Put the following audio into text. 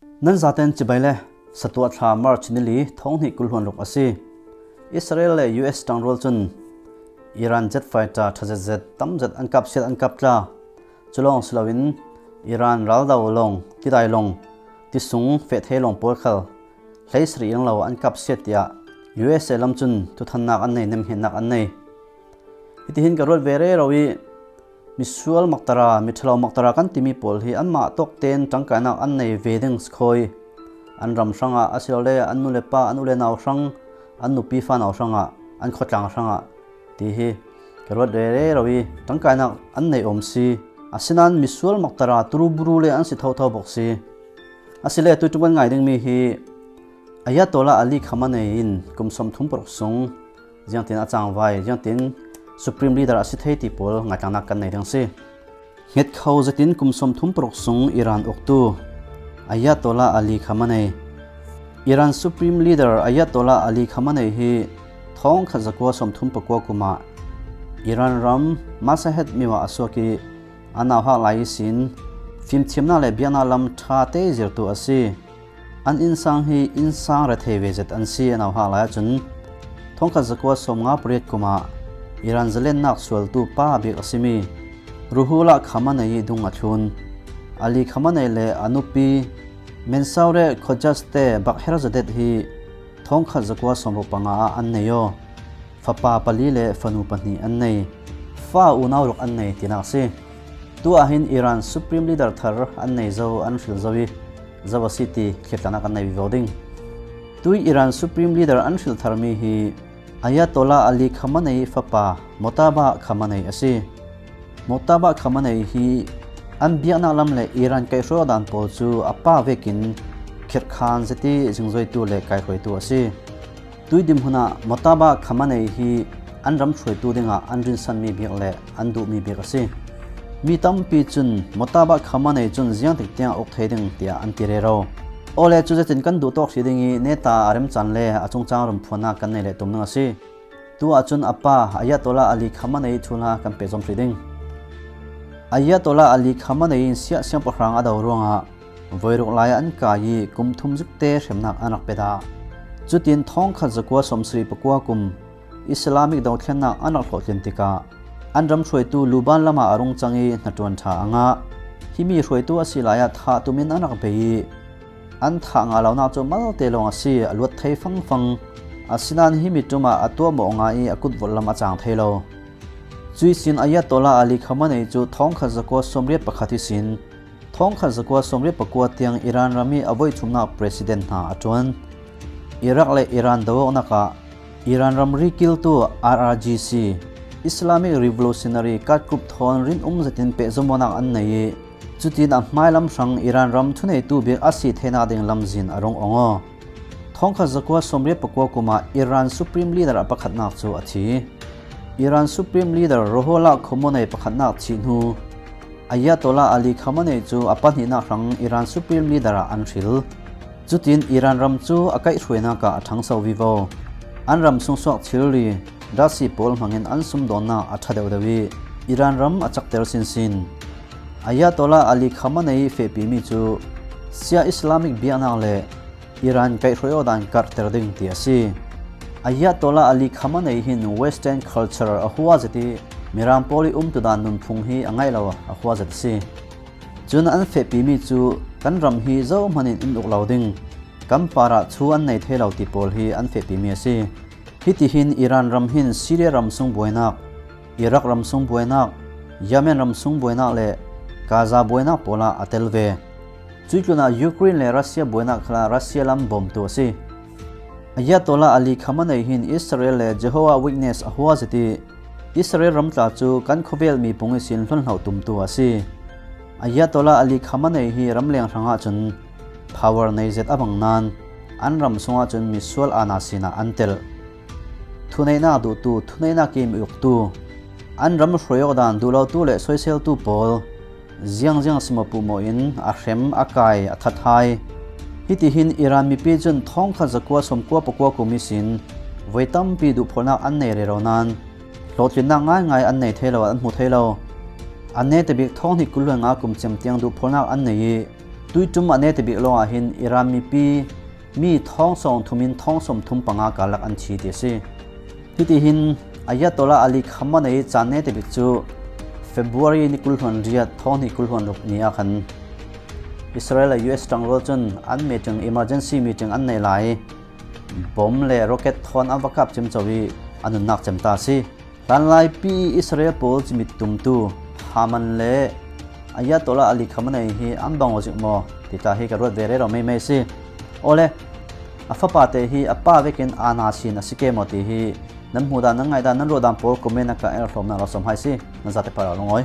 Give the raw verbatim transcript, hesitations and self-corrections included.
Nan zaten chibai le, Satuah thla March ni li, thawng hnih kul hluan ruk a si. Israel le U S tangrual cun Iran jet fighter ṭha zetzet tam zet an kapsiat, an kap tla. Cu lawng si loin Iran raldo lawng, tidai lawng, ti sung feh thei lawng pawl khal hleisarih ing lo an kapsiat tiah U S A lam cun thuthannak an nei, nemhngetnak an nei. Hitihin ka ruat ve rero i, misual maktara, miṭhalo maktara kan timi pawl hi anmah tawk tein ṭangkainak an nei ve ding si khawi. An ram hrangah, asilole an nu le pa, an u le nau hrang, an nupi fanau hrangah, an khawtlang hrangah ti hi ka ruat rero i, ṭangkainak an nei awm si. Asinain misual maktara turuburu le an si thotho bawk si. Asile tuiṭum kan ngai dingmi hi Ayatollah Ali Khamenei in kum sawmthum paruk sung ziangtin a cangvai, ziangtin Supreme Leader a si thei ti pawl ngaithlaknak kan nei ding si. Hngetkho zetin kum sawmthum paruk sung Iran uktu Ayatollah Ali Khamenei. Iran Supreme Leader Ayatollah Ali Khamenei hi thawngkhat zakua sawmthum pakua kum ah Iran ram Mashhad miu ah a suak i, a nauhak lai ihsin fimthiamnak le biaknak lam ṭha te zirtu a si. An innsang hi innsang rethei ve zet an si. A nauhak lai ahcun thawngkhat zakua sawmnga pariat kum ah Iran zalennak sualtu pa bik a simi Ruhollah Khamenei ih dung a thlun. Ali Khamenei le a nupi Mansoureh Khojazdeh Bakhtiarzadeh hi thawngkhat zakua sawmruk panga ah an nei aw. Fapa pali le fanu pahnih an nei. Fa unau ruk an nei tinak a si. Tu ah hin Iran Supreme Leader thar an nei zo, an hril zo i, zo a si ti thlirtlaknak kan nei vivo ding. Tui Iran Supreme Leader an hril tharmi hi Ayatollah Ali Khamenei fapa Mojtaba Khamenei a si. Mojtaba Khamenei hi an biaknak lam le Iran kaihhruai dan pawl cu a pa vekin khirhkhan zeti zingzoitu le kaihhruaitu a si. Tui dinhmun ah Mojtaba Khamenei hi an ram hruaitu dingah an rinsanmi bik le an duhmi bik a si. Mi tampi cun Mojtaba Khamenei cun ziangtik tiang a uk thei ding tiah an ti rero. Awle, cu zetin kan duh tawk hrih ding i, neta a remcan le a cungcang rumphuannak kan nei leh tum ding a si. Tu ahcun a pa Ayatollah Ali Khamenei thu hla kan pehzom hrih ding. Ayatollah Ali Khamenei in siah siangpahrang a do ruangah voiruk lai ah an kai i kum thum zikte hremnak an rak pe dah. Cutin thawngkhat zakua sawmsarih pakua kum Islamic dothlennak an rak hlawhtlin tikah an ram hruaitu Luban lamah a rung cang i hnaṭuan ṭha a ngah. Himi hruaitu a si lai ah thah tumin an rak bei i an thah ngah lonak cu malte lawng a si, a luat thei fangfang. Asinain himi ṭum ah a tuahmawh ngah i a kut volh lam a cang thei lo. Cuih sin Ayatollah Ali Khamenei cu thawngkhat zakua sawmriat pakhat ihsin thawngkhat zakua sawmriat pakua tiang Iran ram i a voiṭhumnak president hna a ṭuan. Iraq le Iran do awknak ah Iran ram rikiltu R R G C, Islamic Revolutionary Guard Group thawn rinum zetin pehzom awknak an nei i, cutin a hmailam hrang Iran ram thuneitu bik a si theinak ding lamzin a rung awng aw. Thawngkhat zakua sawmriat pakua kum ah Iran Supreme Leader a pakhatnak cu a thi. Iran Supreme Leader Ruhollah Khomeini pakhatnak thih hnu Ayatollah Ali Khamenei cu a pahnihnak hrang Iran Supreme Leader ah an hril. Cutin Iran ram cu a kaihhruainak ah a ṭhangso vivo. An ram sungsuak thilri, dasi pawl hmangin an sumdawnnak a ṭha deuhdeuh i Iran ram a cakter sinsin. Ayatollah Ali Khamenei fehpimi cu Shia Islamic biaknak le Iran kaihhruai awk dan karhter ding ti a si. Ayatollah Ali Khamenei hin Western culture a hua zet i Mirang pawl i umtudan nunphung hi a ngaih lo a hua zet a si. Cun an fehpimi cu kan ram hi zohman in in uk lo ding, kan parah thu an nei thei lo ti pawl hi an fehpimi a si. Hitihin Iran ram hin Syria ram sung buainak, Iraq ram sung buainak, Yemen ram sung buainak le Gaza buainak pawl ah a tel ve. Cuih tlunah Ukraine le Russia buainak khalah Russia lam bawmtu a si. Ayatollah Ali Khamenei hin Israel le Jehovah Witness a hua zet i Israel ram tla cu kan khawvel mipung ihsin hlonhloh tumtu a si. Ayatollah Ali Khamenei hi ramleng hrangah cun power nei zet a bang nain an ram sungah cun misual aana sinah an telh. Thuneihnak duhtu, thuneihnak i mi uktu, an ram hruai awk dan duh lotu le soiseltu pawl ziangziang si maw puh maw in a hrem, a kai, a that hai. Hitihin Iran mipi cun thawngkhat zakua sawmkua pakua kum ihsin voi tampi duhpholnak an nei rero nain hlawhtlinnak ngaingai an nei thei lo, an hmu thei lo. An neta bik thawng hnih kul hluan nga kum cem tiang duhpholnak an nei i Tuitum a ne tabik lawngah hin Iran mipi mi thawng sawm thum in thawng sawm thum panga karlak an thi ti a si. Hiti hin Ayatollah Ali Khamenei caan ne tabik cu February ni kul hluan riat thawng hnih kul hluan ruk ni ah khan Israel le U S ṭangrual cun an meeting, emergency meeting an nei lai. Bom le rocket thawn an va kap ciamco i a nunnak cem ta a si. Hlanlaipi Israel pawl cimit tumtu Haman le Ayatollah Ali Khamenei hi an bang aw zik maw ti ta hi ka ruat ve rero meimei a si. Awle, a fapate hi a pa vekin aana sin a si ke maw ti hi nan hmuh dan, nan ngaih dan, nan ruah dan pawl comment a ka el hlawmnak lo sawm hai si. Nan zate parah lungawi.